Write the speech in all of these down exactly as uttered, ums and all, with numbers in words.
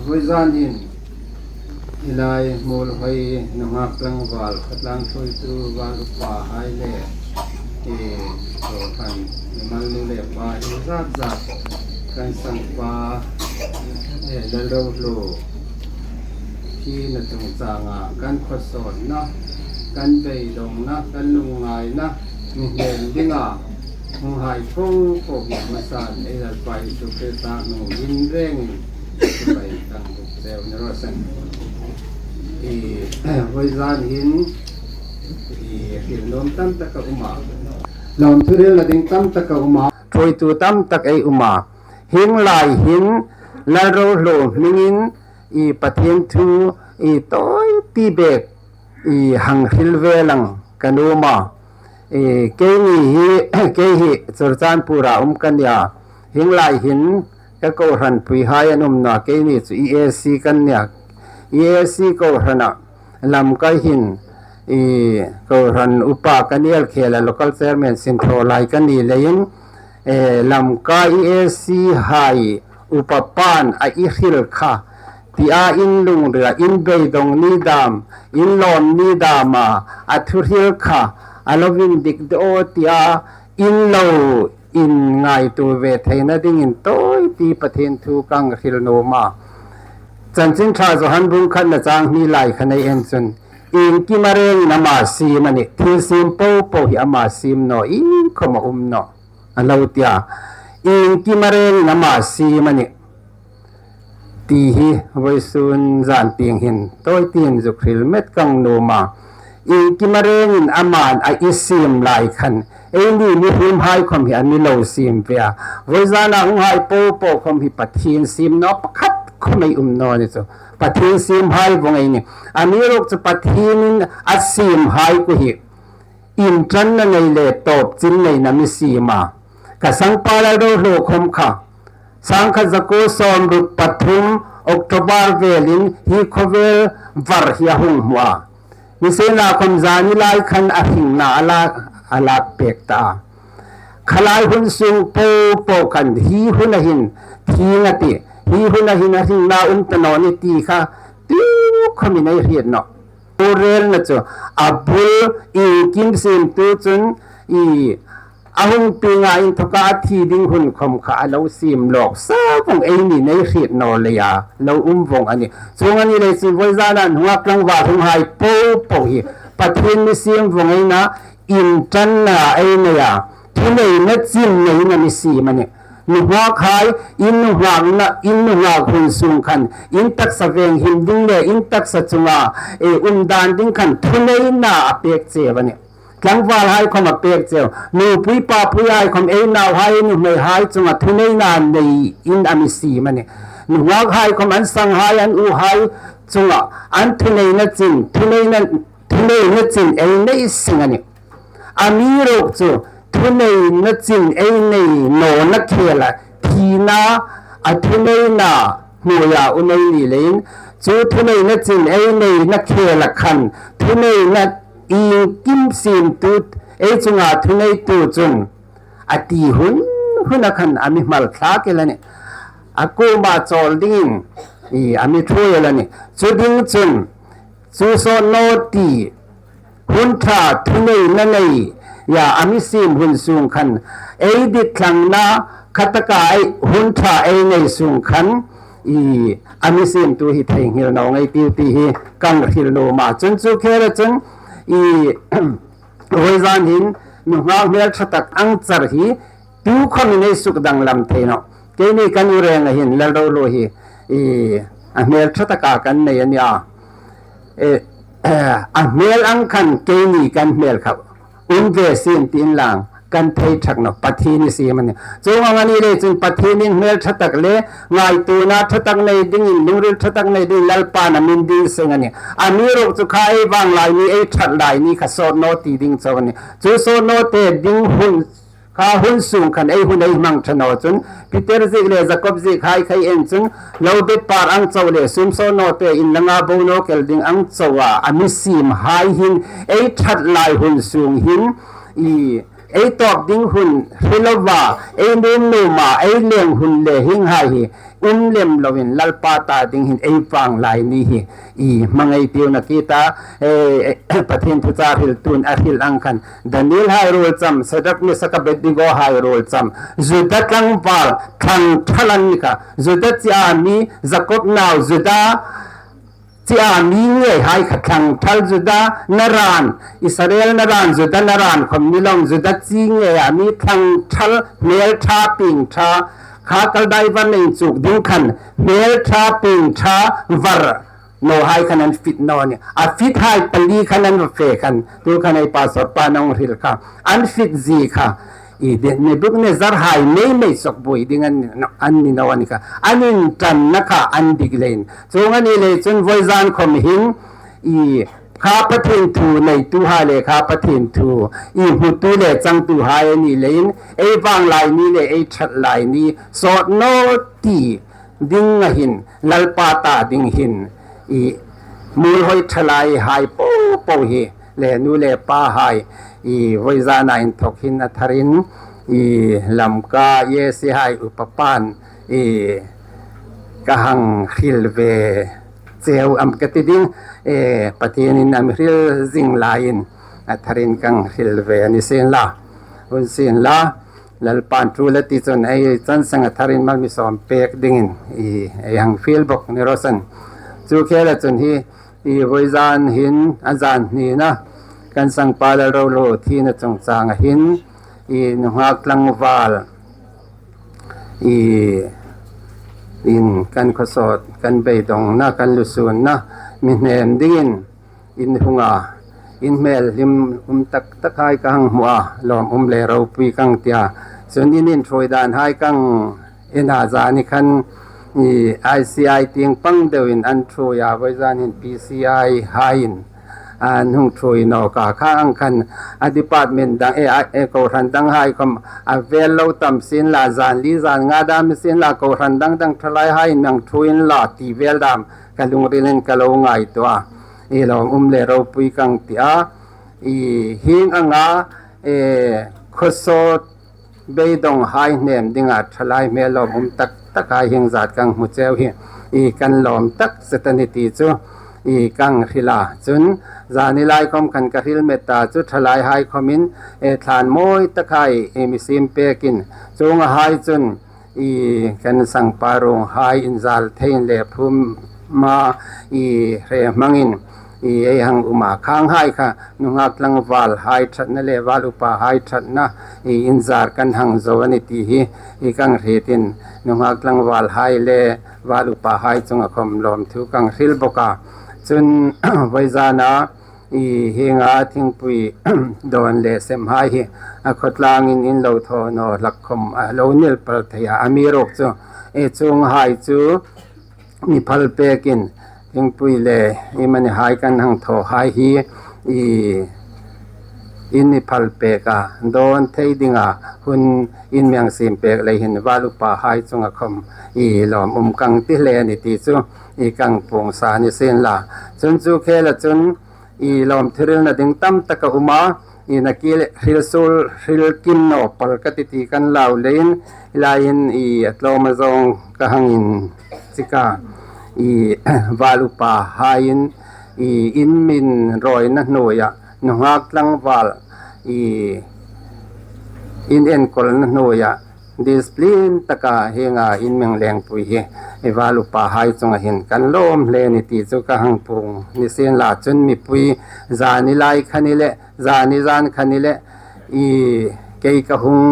Vawizan hin, i lai Muolhoi nunghak tlangval, khawtlang ṭhuoitu, Val Upa hai le, i, kohran, mimal nu le pa, i zat zat, kan sangpa, e, Lalrohlu, thina chungchanga, kan khawsawtna, kan beidongna, kan lungngaina, mi hnem dinga, hung hai po po hi a hmasan, ei Lalpa Isu Krista hmingin rengin, chibai kan buk cheu ni raw se. I, vawizan hin, i, hril nuom tam tak a um a. Lawmthu hrilna ding tam tak a um a. Ṭhuoitu tam tak ei um a. Hieng lai hin, Lalrohlu hmingin, i, Pathien thu, i, tawi ti bek, i, hang hril ve lang ka nuom a. I, keini hi, kei hi Churachandpur-a um ka nia. Hieng lai hin ka kohranpui hai an um naw a, keini chu E A C kan nia. E A C kohrana Lamka hin, i, kohran upa ka ni el khela, local chairman sin thaw lai ka ni leiin, e, Lamka E A C hai upa pan a i hril kha, tia in lungrila, in beidong ni dam, in lawm ni dama, a thuhril kha, a lo indik de aw tia, in lo inngaituo ve theina dingin tawi ti Pathien thu ka hang hril nuom a. Chanchin Ṭha Johan bung khatna chang hni lai kha ei en chun, iengkim a rengin ama siem a nih, thil siem po po hi ama siem naw, iengkhawm a um naw, a lo ti a. Iengkim a rengin ama siem a nih, ti hi vawisun zan tieng hin tawi tiin zuk hril met ka nuom a. Iengkim a rengin aman a i siem lai khan, eini mihriem hai khawm hi a mi lo siem ve a. Vawi zana hung hai po po khawm hi Pathien siem naw pakhat khawm ei um naw ni chu. Pathien siem hai vawng ei nih. Amiruokchu Pathienin a siem hai kuo hi inṭanna nei le tawpchin neina mi siem a. Ka sangpa Lalrohlu khawm kha, sangkhat zakuo sawmruk pathum October velin hi khawvel var hi a hung hmu a. Nisienla khawm zani lai khan a hringna a lak, a lak pek ta a. Kha lai hun sung po po khan hi huna hin thing a tih, hi huna hin a hringna um ta naw ni ti kha, tu khawmin ei hriet nawh. Pu relna chu a bul iengkim siemtu chun i a hung pienga inthawka a thi ding hun khawm kha a lo siem lawk sa vawng, eini nei hriet naw leia lo um vawng a nih. Chuong a ni lei chun vawi zana nunghak tlangval hung hai po po hi Pathien mi siem vawng ei na, inṭanna ei nei a, thuneina chin neina mi siem a nih. Nunghak hai, in nunghakna, in nunghak hun sung khan, in taksa venghim ding le, in taksa chunga, e, um dan ding khan, thuneina a pek cheu a nih. Tlangval hai khawm a pek cheu. Nupui papui hai khawm, ei nau hai, ei nuhmei hai chunga, thuneina neiin a mi siem a nih. Nunghak hai khawm, an sang hai, an u hai chunga, an thuneina chin, thuneina, thuneina chin ei nei seng a nih. Amiruokchu, thuneina chin ei nei nawna khela, thina a thuneina hnuoia um ei ni leiin, chu thuneina chin ei neina khela khan, thuneina iengkim siemtu ei chunga thuneitu chun, a ti hun huna khan a mi hmal thlak el a nih. A kuoma chawl dingin, i, a mi ṭhuoi el a nih. Chu ding chun, chu sawt naw ti, hun ṭha thuneina nei, ya, a mi siem hun sung khan, ei ditthlangna khataka ei, hun ṭha ei nei sung khan, i, a mi siemtu hi theinghil naw ngei tiu ti hi ka hril nuom a. Chun chu khela chun, i, vawi zan hin, nunghak hmel ṭha tak ang char hi, tu khawmin ei suk danglam thei nawh. Keini kan u renga hin Lalrohlu hi, i, a hmel ṭha taka kan nei a nih a. E, a hmel ang khan keini kan hmel kha um ve sien ti inla kan thei ṭhak nawh, Pathien i siem a nih. Chuong ang a ni lei chun Pathienin hmel ṭha tak le ngaituona ṭha tak nei dingin, lungril ṭha tak nei dingin Lalpan a mi ding seng a nih. Amiruokchu kha ei vang lai ni, ei ṭhat lai ni kha sawt naw ti ding chau a nih. Chu sawt nawte ding hun kha hun sung khan ei hun ei hmang ṭha naw chun, Peter ziek le Jakob ziek hai kha ei en chun, lo bet par ang chau le sum sawt nawte inlanga bo nawk el ding ang chau a, a mi siem hai hin ei ṭhat lai hun sung hin, i, ei tawp ding hun hre lova, ei nuom nuoma, ei leng hun le hieng hai hi, um lem loin Lalpa ta ding hin ei vanglai ni hi i hmangai tiu na ki ta, eh, Pathien thu char hriltu'n a hril ang khan, Daniel hai ruol cham, Sadrak, Mesak, Abednego hai ruol cham, Juda tlangval thlang thal an ni kha, Juda chi a mi, Jakob nau Juda chi a mi ngei hai kha thlang thal Juda naran, Israel naran, Juda naran khom ni lawm, Juda chi ngei a mi thlang thal, hmel ṭha, pieng ṭha, kha Kaldai var nei chuk ding khan, hmel ṭha, pieng ṭha, var naw hai khan an fit naw ni. A fit hai pali khan an fe khan, tu khan ei pastor pa'n a hung hril kha. An fit zie kha i de, Nebukadnezzar hai mei mei sawk buoi ding an ni, an ni naw ni kha. An inṭanna kha an dik leiin. Chuong a ni lei chun vawizan khom hin i kha Pathien thu neitu hai le kha Pathien thu i hmutu le changtu hai a ni leiin, ei vanglai ni le ei ṭhat lai ni sawt naw ti ding a hin, Lalpa ta ding hin i muolhoi ṭhalai hai po po hi le nu le pa hai i vawizana inthok hin a tharin i Lamka EAC hai upa pa'n i ka hang hril ve cheu am ka ti ding, eh, Pathienin a mi hril zing laiin a tharin ka hang hril ve a ni sien la, hun sien la, Lalpa'n thu la ti chun ei chan seng a tharin mal mi sawm pek dingin i ei hang fiel bok ni raw se. Chu khela chun hi i vawizan hin a zan hnina kan sangpa Lalrolo thina chungchanga hin i nunghak tlangval i in kan khawsawt, kan beidongna, kan lusunna mi hnem dingin in hung a, in hmel hlim um tak tak hai ka hang hmu a, lawm um le ropui ka hang ti a. Chun in inṭhuoi dan hai ka hang en a, zani khan i ICI tieng pang deuin an ṭhuoi a, vawizan hin PCI haiin an hung ṭhuoi nawk a, kha ang khan a department dang, e, a, e, kohran dang hai khom a vel lo tam sien la, zan li zan nga dam sien la, kohran dang dang ṭhalai haiin nang ṭhuoi inla ti vel dam ka lungrilin ka lo ngaituo a. I lawm um le ropui ka hang ti a. I hieng anga, e, khawsawt beidong hai hnem dinga ṭhalai hmel lawm um tak tak hai hieng zat ka hang hmu cheu hi i kan lawm tak zet a ni ti chu i ka hang hril a. Chun zani lai khom khan ka hril met ta chu ṭhalai hai khomin, e, thlan mawi tak hai i mi siem pekin, chuonga hai chun i kan sangpa ruong hai inzal theiin le phuma i hre hmangin i ei hang um a, khang hai kha nunghak tlangval hai ṭhatna le val upa hai ṭhatna i inzar kan hang zo a ni ti hi i ka hang hrietin, nunghak tlangval hai le val upa hai chunga khom lawmthu ka hang hril bok a. Chun vawizana i hienga thingpui dawn le sem hai hi a khawtlangin in lo thaw naw hlak khom a lo nilpal thei a, amiruokchu e, chuong hai chu mi phal pekin thingpui le i mani hai kan hang thaw hai hi i in mi phal pek a, dawn thei dinga hun in mi hang siem pek lei hin val upa hai chunga khom i lawm um ka hang ti hle a ni ti chu i ka hang puong sa ni sien la. Chun chu khela chun i lawmthu hrilna ding tam tak a um a, i nakie hril suol hril kim naw pal ka ti ti kan lau leiin, i laiin i a tlawma zawng ka hang inchik a, i val upa haiin i in mi rawina hnuoia, nunghak tlangval i in enkawlna hnuoia, discipline taka hienga in mi hang lengpui hi i val upa hai chunga hin kan lawm hle ni ti chu ka hang puong ni sien la. Chun mipui zani lai kha ni le, zani zan kha ni le, i kei ka hung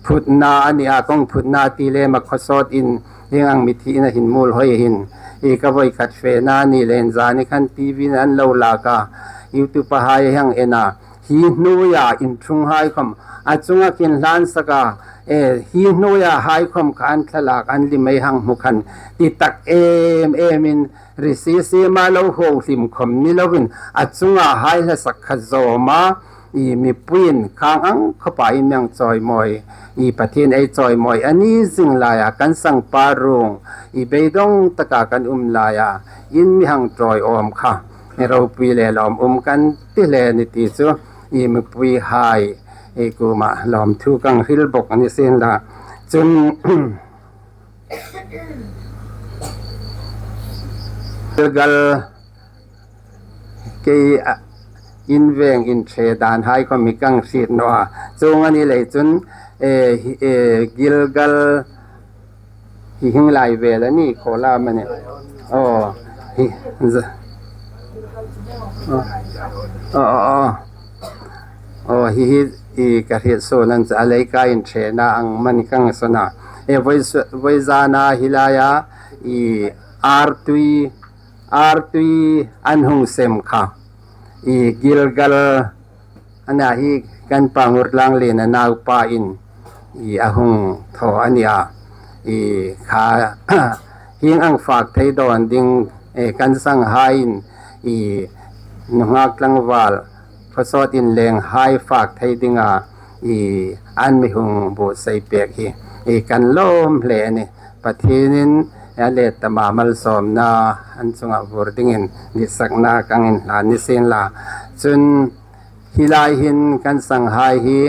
phutna a ni a, ka hung phutna ti le ma khawsawt in hieng ang mithi ina hin muolhoi hin i ka voi khat fena ni leiin zani khan TV-in an lo lak a, YouTube-a hai hang en a, hi hnuoia inṭhung hai khom a chunga kin hlan sak a, e, hi hnuoia hai khom kha an thlalak an lim ei hang hmu khan ti tak em emin ri si si ma lo ho hlim khom ni loin a chunga hai hla sak kha zawm a, i mipuiin khang ang khawpa in mi hang chawimawi, i Pathien ei chawimawi a ni zing laia kan sangpa ruong i beidong taka kan um laia in mi hang ṭawi awm kha i ropui le lawm um kan ti hle ni ti chu i mipui hai i kuoma lawmthu ka hang hril bok ni sien la. Chun Gilgal, kei, a, inveng inṭhe dan hai khom hi ka hriet naw a. Chuong a ni lei chun, e, hi, e, Gilgal hi hieng lai vel a ni khaw la am a ni. Aw, hi, za-, aw, aw, aw, aw. Aw, hi, hi, i ka hriet suol an cha lei ka inṭhena ang am a ni ka hang sawn a. E, voi su-, voi zana hi laia, i, artui, artui an hung sem kha. I Gilgal, ana hi kan pa Ngurtlangliena naupa in, i a hung thaw a nia. I kha, hieng ang fak thei dawn ding, e, kan sanghaiin, i nunghak tlangval, khawsawt inlenghai fak thei dinga, i an mi hung buotsai pek hi, i kan lawm hle a ni. Pathienin a let tama malsawmna an chunga vur dingin ditsakna ka hang inhlan ni sien la. Chun hi lai hin kan sanghai hi,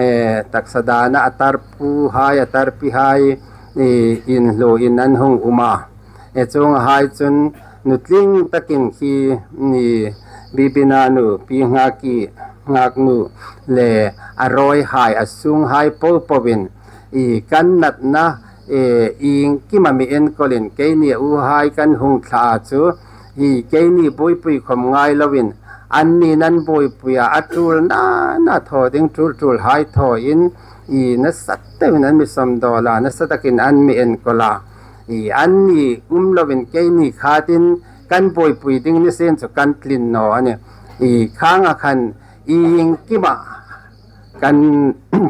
e, taksa dana a tarpuhai, a tarpihai, i, inhluoin an hung um a. E, chuonghai chun nutling takin khi, i, Bibina nu, Pi Ngaki, Ngaknu le a rawihai, a sunghai popoin, i, kan natna, e, iengkima mi enkawlin keini a uhai kan hung thla a chu, i, keini buoipui khom ngai loin, annin an buoipuia, a ṭul nana thaw ding ṭul ṭulhai thawin, i, nasa takin an mi sawmdawl a, nasa takin an mi enkawl a. I, anni um loin keini khatin kan buoipui ding ni sien chu kan tlin naw a ni. I, khang a khan iengkima kan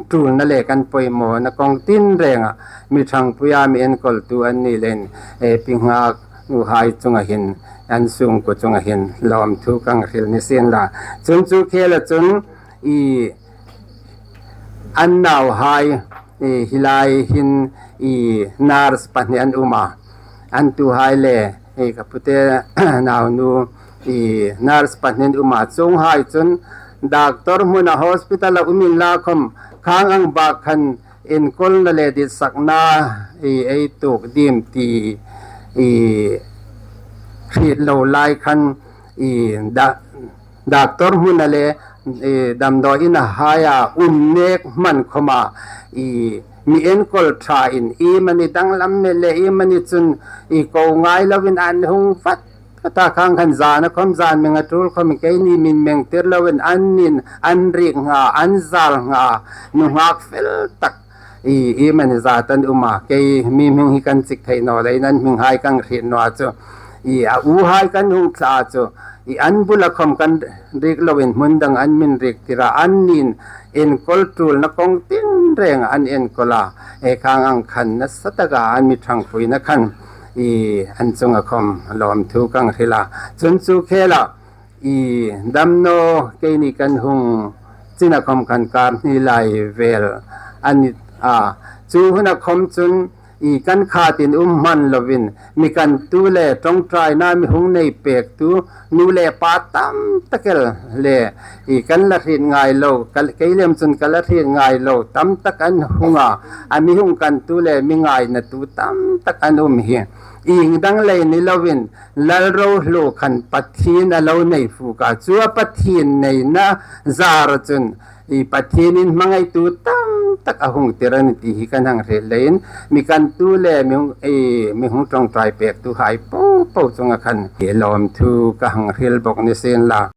ṭulna le kan poimawna kawng tinrenga mi ṭhangpuia mi enkawltu an ni leiin, e, Pi Ngaknuhai chunga hin, an sungkuo chunga hin lawmthu ka hang hril ni sien la. Chun chu khela chun, i, an nauhai, i, hi lai hin, i, nurse pahni an um a. An tuhai le, i, ka pute naunu, i, nurse pahni an um a. Chuonghai chun doctor hmuna hospital-a um inla khom, khang ang bak khan enkawlna le ditsakna, i, ei tuok ding ti, i, hriet lo lai khan, i, da-, doctor hmuna le, e, damdawi ina haia um nek hman khoma, i, mi enkawl ṭhain, iemani danglam met le iemani chun, i, ko ngai loin an hung vat vat a, khang khan zana khom zan meng a ṭul khom keini min mengtir loin annin an rik ngha, an zal ngha, nunghak fel tak, i, iemani zat an um a, kei mi hming hi kan chik thei naw leiin an hminghai ka hang hriet naw a chu. I, a uhai kan hung thla a chu. I, an bula khom kan rik loin hmun dang an min rik tir a, annin enkawl ṭulna kawng tinrenga an enkawl a. E, khang ang khan nasa taka an mi ṭhangpuina khan, i, an chunga khom lawmthu ka hang hril a. Chun chu khela, i, damnaw keini kan hung china khom khan kar hni lai vel a ni a. Chu huna khom chun, i, kan khatin um hman loin, mi kantu le ṭawngṭaina mi hung nei pektu nu le pa tam tak el le, i, kan la hriet ngai lo, ka, kei lem chun ka la hriet ngai lo tam tak an hung a, a mi hung kantu le mi ngainatu tam tak an um hi. Ieng dang lei ni loin, Lalrohlu khan Pathien a lo nei fuk a, chu a Pathien neina zara chun, i, Pathienin hmangaitu tam tak a hung tir a ni ti hi kan hang hril leiin, mi kantu le mi hung, i, mi hung ṭawngṭai pektuhai popo chunga khan, i, lawmthu ka hang hril bawk ni sien la.